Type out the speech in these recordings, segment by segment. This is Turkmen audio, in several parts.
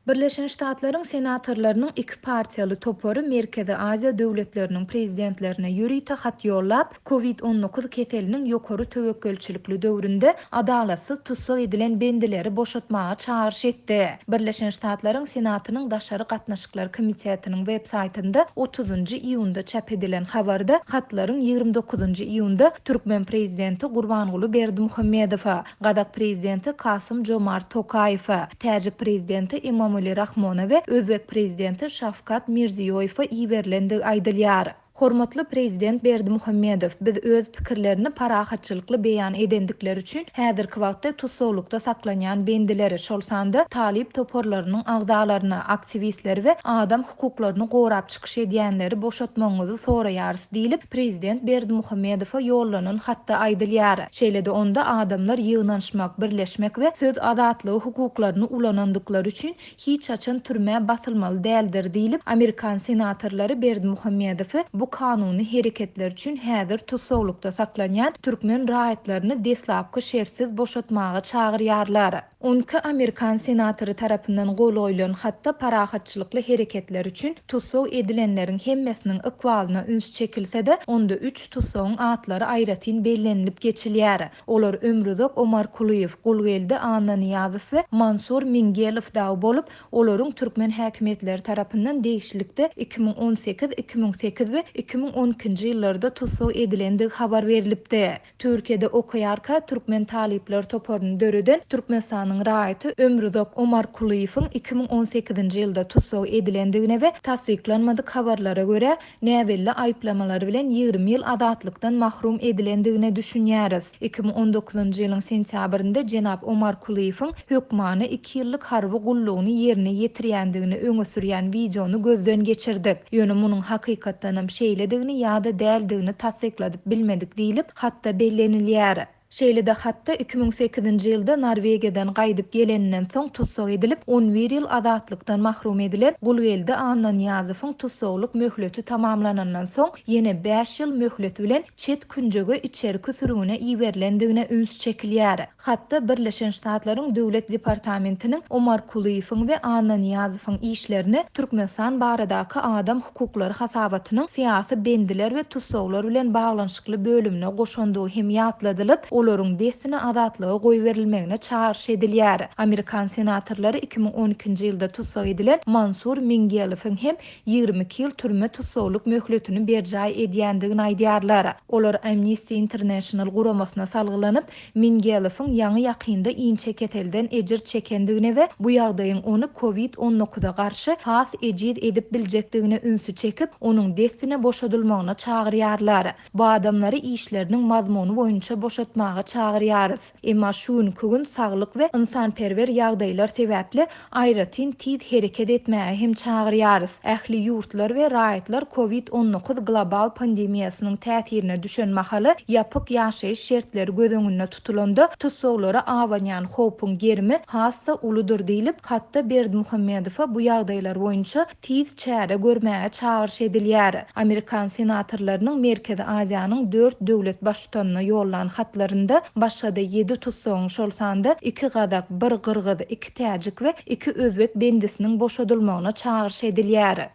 Birleşen Ştatlaryň senatorlarynyň iki partiýaly topary Merkezi Aziýa döwletleriniň prezidentlerine ýörite hat ýollap, Covid 19 keseliniň ýokary töwekgelçilikli döwründe adalatsyz tussag edilen bendileri boşatmaga çagyryş etdi. Birleşen Ştatlaryň Senatynyň Daşary gatnaşyklar komitetiniň web saýtynda otuzynjy iýunda çap edilen habarda hatlaryň 29-njy iýunda türkmen prezidenti Gurbanguly Berdimuhamedowa, Gazak prezidenti Kasym-Jomart Tokaýewe, täjik prezidenti Emomali Rahmona we özbek prezidenti Şawkat Mirziýoýewe iberilendigi aýdylýar. Hormatly Prezident Berdimuhamedow, biz öz pikirlerini parahatçylykly beýan edendikleri üçin häzirki wagtda tussaglykda saklanýan bendileri, şol sanda talyp toparlarynyň agzalaryny, aktiwistleri we adam hukuklaryny gorap çykyş edýänleri boşatmagyňyzy soraýarys diýlip, prezident Berdimuhamedowa ýollanan hatda aýdylýar. Şeýle-de onda adamlar ýygnanyşmak, birleşmek we söz azatlygy hukuklaryny ulanandyklary üçin hiç haçan türmä basylmaly däldir diýlip, amerikan senatorlary Berdimuhamedowy bu kanuny hereketler üçin häzir tussaglykda saklanýan türkmen raýatlaryny deslapky şertsiz boşatmaga çagyrýarlar. 12 amerikan senatory tarapyndan gol goýlan hatda parahatçylykly hereketler üçin tussag edilenleriň hemmesiniň ykbalyna üns çekilse-de, onda üç tussagyň atlary aýratyn bellenilip geçilýär. Olar Ömruzak Omarkulyýew, Gulgeldi Annanyýazow we Mansur Mingelow dagy bolup, olaryň türkmen häkimiýetleri tarapyndan degişlilikde 2018, 2008 we 2012-nji ýyllarda tussag edilendigi habar berlipdi. Türkiýede okaýarka türkmen talyplar toparyny döreden Türkmenistanyň raýaty Ömruzak Omarkulyýewiň 2018-nji ýylda tussag edilendigine we tassyklanmadyk habarlara görä, näbelli aýyplamalar bilen 20 ýyl azatlykdan mahrum edilendigine düşünýäris. 2019-njy ýylyň sentýabrynda jenap Omarkulyýewiň hökmany iki ýyllyk harby gullugyny ýerine ýetirýändigini öňe sürýän wideony gözden geçirdik. Ýöne munuň hakykatdanam şeýledigini ýa-da däldigini tassykladyp bilmedik diýlip, hatda bellenilýär. Şeýle-de hatda 2008-nji ýylda Norwegiýadan gaýdyp geleninden soň tussag edilip, on bir ýyl azatlykdan mahrum edilen Gulgeldi Annanyýazowyň tussaglyk möhleti tamamlanandan soň ýene bäş ýyl möhlet bilen çet künjege içerki sürgüne iberilendigine üns çekilýär. Hatda Birleşen Ştatlaryň Döwlet departamentiniň Omarkulyýewiň we Annanyýazowyň işlerini Türkmenistan baradaky adam hukuklary hasabatynyň syýasy bendiler we tussaglar bilen baglanyşykly bölümine goşandygy hem ýatladylyp, olaryň dessine azatlyga goýberilmegine çagyryş edilýär. Amerikan senatorlary 2012-nji ýylda tussag edilen Mansur Mingelowyň hem 22 ýyl türme tussaglyk möhletini berjaý edýändigini aýdýarlar. Olar Amnesty International guramasyna salgylanyp, Mingelowyň ýaňy-ýakynda inçekeselden ejir çekendigine we bu ýagdaýyň ony Covid 19-a garşy has ejiz edip biljekdigine ünsi çekip, onuň dessine boşadylmagyna çagyrýarlar. Bu adamlary işleriniň mazmuny boýunça boşatmaga çagyrýarys. Emma şu günki gün saglyk we ynsanperwer ýagdaýlar sebäpli aýratyn tiz hereket etmäge hem çagyrýarys. Ähli ýurtlar we raýatlar Covid 19 global pandemiýasynyň täsirine düşen mahaly ýapyk ýaşaýyş şertleri göz öňünde tutulanda, tussaglara abanýan howpuň gerimi has-da uludyr diýlip, hatda Berdimuhamedowa bu ýagdaýlar boýunça tiz çäre görmäge çagyryş edilýär. Amerikan senatorlarynyň Merkezi Aziýanyň dört döwlet baştutanyna ýollan hatlarynda başga-da ýedi tussagyň, şol sanda iki gazak, bir gyrgyz, iki täjik we iki özbek bendisiniň boşadylmagyna çagyryş edilýär.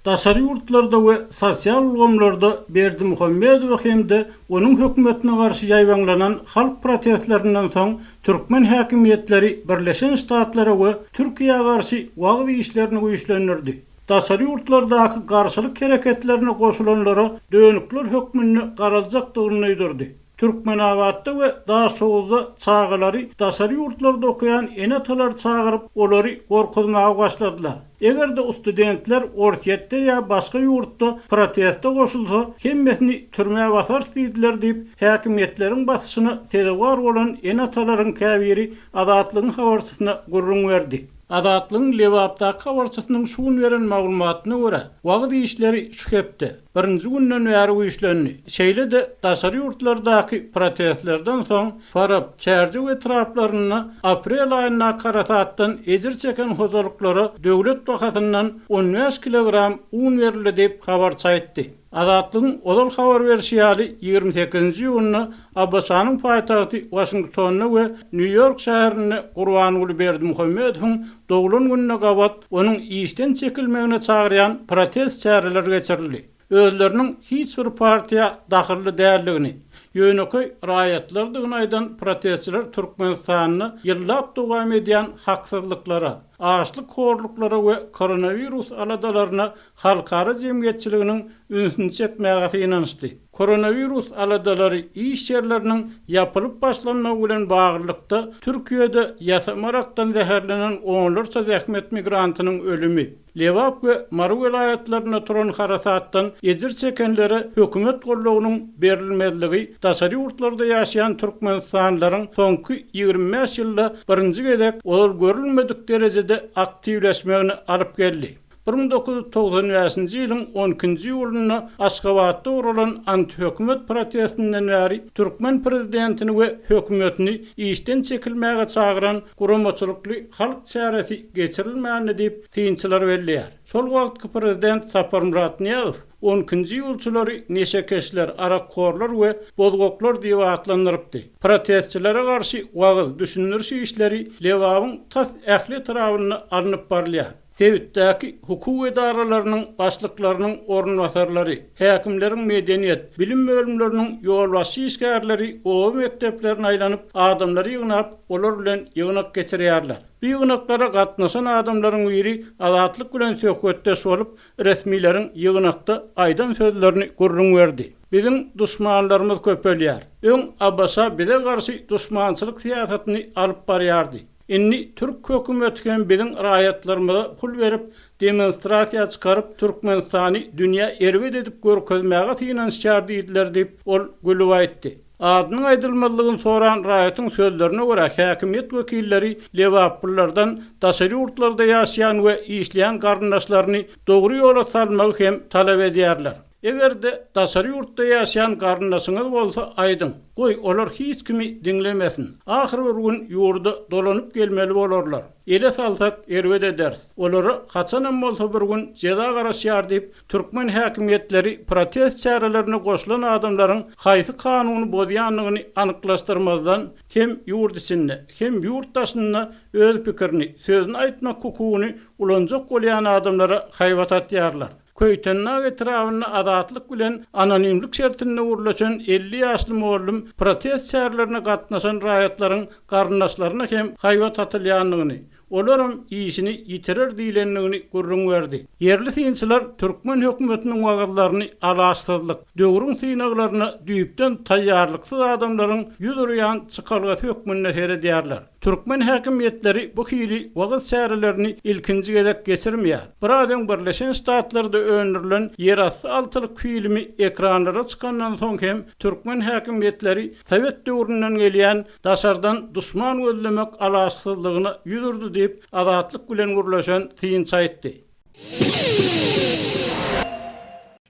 Daşary ýurtlarda we sosial ulgamlarda Berdimuhamedowa hem-de onuň hökümetine garşy ýaýbaňlanan halk protestlerinden soň türkmen häkimiýetleri Birleşen Ştatlara we Türkiýä garşy wagyz işlerini güýçlendirdi. Daşary ýurtlardaky garşylyk hereketlerine goşulanlara dönükler hökmünde garaljakdygyny duýdurdy. Türkmenabatda we Daşoguzda çagalary daşary ýurtlarda okaýan ene-atalary çagyryp, olary gorkuzmaga başladylar. Eger-de studentler Orsýetde ýa başga ýurtda proteste goşulsa, hemmesini türmä basarys diýdiler diýip, häkimiýetleriň basyşyna sezewar bolan ene-atalaryň käbiri Azatlygyň habarçysyna gürrüň berdi. Azatlygyň Lebapdaky habarçysynyň şu gün beren maglumatyna görä, wagyz işleri şu hepde, birinji günden bäri güýçlendi. Şeýle-de, daşary ýurtlardaky protestlerden soň, Farap, Çärjew etraplarynda aprel aýyndaky harasatdan ejir çeken hojalyklara döwlet bahasyndan 15 kilogram un berildi diýip, habarçy aýtdy. Azatlygyň ozal habar berşi ýaly, 28-nji iýunda ABŞ-nyň paýtagty Waşingtonda we Nýu-Ýork şäherinde Gurbanguly Berdimuhamedowyň doglan gününe gabat onuň işden çekilmegine çagyrýan protest çäreleri geçirildi. Özleriniň hiç bir partiýa dahylly däldigini, ýönekeý raýatlardygyny aýdan protestçiler Türkmenistanda ýyllap dowam edýän haksyzlyklara, açlyk-horluklara we koronawirus aladalaryna halkara jemgyýetçiliginiň ünsüni çekmäge synanyşdy. Koronawirus aladalary iş ýerleriniň ýapylyp başlanmagy bilen baglylykda, Türkiýede ýasama arakdan zäherlenen onlarça zähmet migrantynyň ölümi, Lebap we Mary welaýatlarynda turan harasatdan ejir çekenlere hökümet goldawynyň berilmezligi daşary ýurtlarda ýaşaýan türkmenistanlylaryň soňky 25 ýylda birinji gezek ozal görülmedik derejede aktiwleşmegine alyp geldi. 1995-nji ýylyň on ikinji iýulynda Aşgabatda guralan antihökümet protestinden bäri türkmen prezidentini we hökümetini işden çekilmäge çagyran guramaçylykly halk çäresi geçirilmändi diýip, synçylar belleýär. Şol wagtky prezident Saparmyrat Nyýazow on ikinji iýulçylary neşekeşler, arakhorlar we bozgaklar diýip atlandyrypdy. Protestçilere garşy wagyz, düşündiriş işleri Lebabyň tas ähli etrabynda alnyp barylýar. Sebitdäki hukuk edaralarynyň başlyklarynyň orunbasarlary, häkimleriň medeniýet, bilim bölümleriniň ýolbaşçy işgärleri oba mekdeplerine aýlanyp, adamlary ýygnap, olar bilen ýygnak geçirýärler. Bu ýygnaklara gatnaşan adamlaryň biri Azatlyk bilen söhbetdeş bolup, resmileriň ýygnakda aýdan sözlerini gürrüň berdi. Biziň duşmanlarymyz köpelýär. Öň ABŞ bize garşy duşmançylyk syýasatyny alyp barýardy. Indi türk hökümeti hem biziň raýatlarymyza pul berip, demonstrasiýa çykaryp, Türkmenistany dünýä erbet edip görkezmäge synanyşýar diýdiler diýip, ol gülüp aýtdy. Adynyň aýdylmazlygyny soran raýatyň sözlerine görä, häkimiýet wekilleri lebaplylardan daşary ýurtlarda ýaşaýan we işleýän garyndaşlaryny dogry ýola salmagy hem talap edýärler. Eger-de daşary ýurtda ýaşaýan garyndaşyňyz bolsa aýdyň, goý, olar hiç kimi diňlemesin. Ahyr bir gün ýurda dolanyp gelmeli bolarlar. Ele salsak, erbet ederis. Olara haçanam bolsa bir gün jeza garaşýar diýip, türkmen häkimiýetleri protest çärelerine goşulan adamlaryň haýsy kanuny bozýandygyny anyklaşdyrmazdan, hem ýurt içinde, hem ýurt daşynda öz pikirini, sözüni aýtmak hukugyny ulanjak bolýan adamlara haýbat atýarlar. Köýtendag etrabynda Azatlyk bilen anonimlik şertinde gürleşen 50 ýaşly mugallym protest çärelerine gatnaşan raýatlaryň garyndaşlaryna hem haýbat atylýandygyny, olaram işini ýitirer diýlendigini gürrüň berdi. Ýerli synçylar türkmen hökümetiniň wagyzlaryny alaçsyzlyk, döwrüň synaglaryna düýpden taýýarlyksyz adamlaryň ýüz urýan çykalgasy hökmünde seredýärler. Türkmen häkimiýetleri bu hili wagyz çärelerini ilkinji gezek geçirmeýär. Biraz öň Birleşen Ştatlarda öndürilen Ýerasty altylyk filmi ekranlara çykandan soň hem türkmen häkimiýetleri sowet döwründen gelýän daşardan duşman gözlemek alaçsyzlygyna ýüz urdy diýip, Azatlyk bilen gürleşen synçy aýtdy.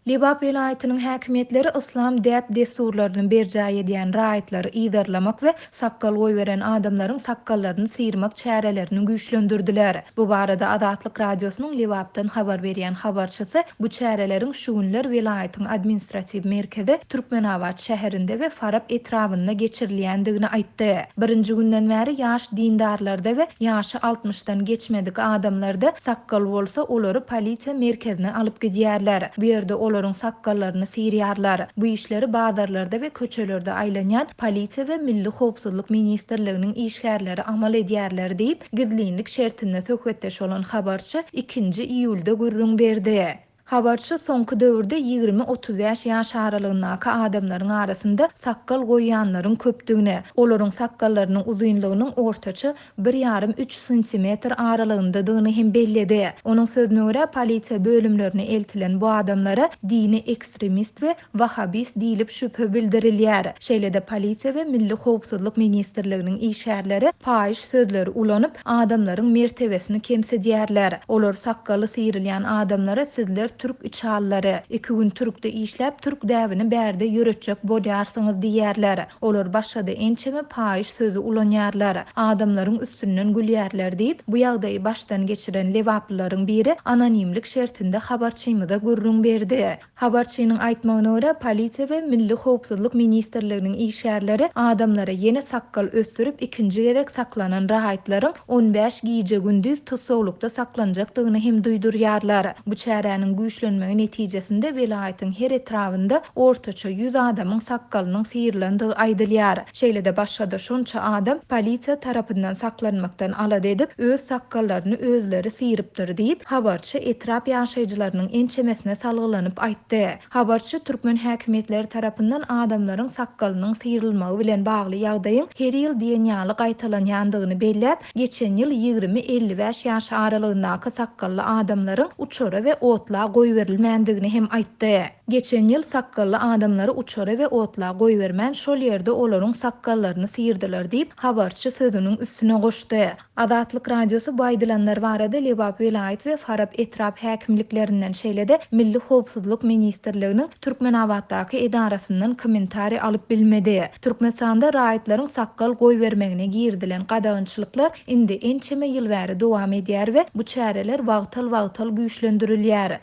Lebap welaýatynyň häkimiýetleri yslam däp-dessurlaryny berjaý edýän raýatlary yzarlamak we sakgal goýberen adamlaryň sakgallaryny syrmak çärelerini güýçlendirdiler. Bu barada Azatlyk Radiosynyň Lebapdan habar berýän habarçysy bu çäreleriň şu günler welaýatyň administratiw merkezi Türkmenabat şäherinde we Farap etrabynda geçirilýändigini aýtdy. Birinji günden bäri ýaş dindarlarda we ýaşy altmyşdan geçmedik adamlarda sakgal bolsa, olary polisiýa merkezine alyp gidýärler. Bu ýerde olaryň sakgallaryny syrýarlar. Bu işleri bazarlarda we köçelerde aýlanýan polisiýa we Milli howpsuzlyk ministrliginiň işgärleri amal edýärler diýip, gizlinlik şertinde söhbetdeş bolan habarçy ikinji iýulda gürrüň berdi. Habarçy soňky döwürde 20-35 ýaş aralygyndaky adamlaryň arasynda sakgal goýýanlaryň köpdügini, olaryň sakgallarynyň uzynlygynyň ortaça bir ýarym-üç santimetr aralygyndadygyny hem belledi. Onuň sözüne görä, polisiýa bölümlerine eltilen bu adamlara dini ekstremist we wahabist diýlip şübhe bildirilýär. Şeýle-de polisiýa we Milli howpsuzlyk ministrliginiň işgärleri paýyş sözleri ulanyp, adamlaryň mertebesini kemsidýärler. Olar sakgaly syrylýan adamlara sizler. türk içalylary. Iki gün türkde işläp, türk däbini bärde ýöretjek bolýarsyňyz diýýärler. Olar başga-da ençeme paýyş sözi ulanýarlar. Adamlaryň üstünden gülýärler diýip, bu ýagdaýy başdan geçiren lebaplylaryň biri anonimlik şertinde habarçymyza gürrüň berdi. Habarçynyň aýtmagyna görä, polisiýa we Milli howpsuzlyk ministrliginiň işgärleri adamlara ýene sakgal ösdürip ikinji gezek saklanan raýatlaryň 15 gije-gündiz tussaglykda saklanjakdygyny hem duýdurýarlar. Bu çäräniň güýçlenmegi netijesinde welaýatyň her etrabynda ortaça 100 adamyň sakgalynyň syrylandygy aýdylýar. Şeýle-de başga-da şonça adam polisiýa tarapyndan saklanmakdan alada edip, öz sakgallaryny özleri syrypdyr diýip, habarçy etrap ýaşaýjylarynyň ençemesine salgylanyp aýtdy. Habarçy türkmen häkimiýetleri tarapyndan adamlaryň sakgalynyň syrylmagy bilen bagly ýagdaýyň her ýyl diýen ýaly gaýtalanýandygyny belläp, geçen ýyl 20-55 ýaş aralygyndaky sakgally adamlaryň uçara we otla goýberilmändigini hem aýtdy. Geçen ýyl sakgally adamlary uçara we otla goýbermän, şol ýerde olaryň sakgallaryny syrdylar diýip, habarçy sözüniň üstüne goşdy. Azatlyk Radiosy bu aýdylanlar barada Lebap welaýat we Farap etrap häkimliklerinden, şeýle-de Milli howpsuzlyk ministrliginiň Türkmenabatdaky edarasyndan kommentariý alyp bilmedi. Türkmenistanda raýatlaryň sakgal goýbermegine girizilen gadagançylyklar indi ençeme ýyl bäri dowam edýär we bu çäreler wagtal-wagtal güýçlendirilýär.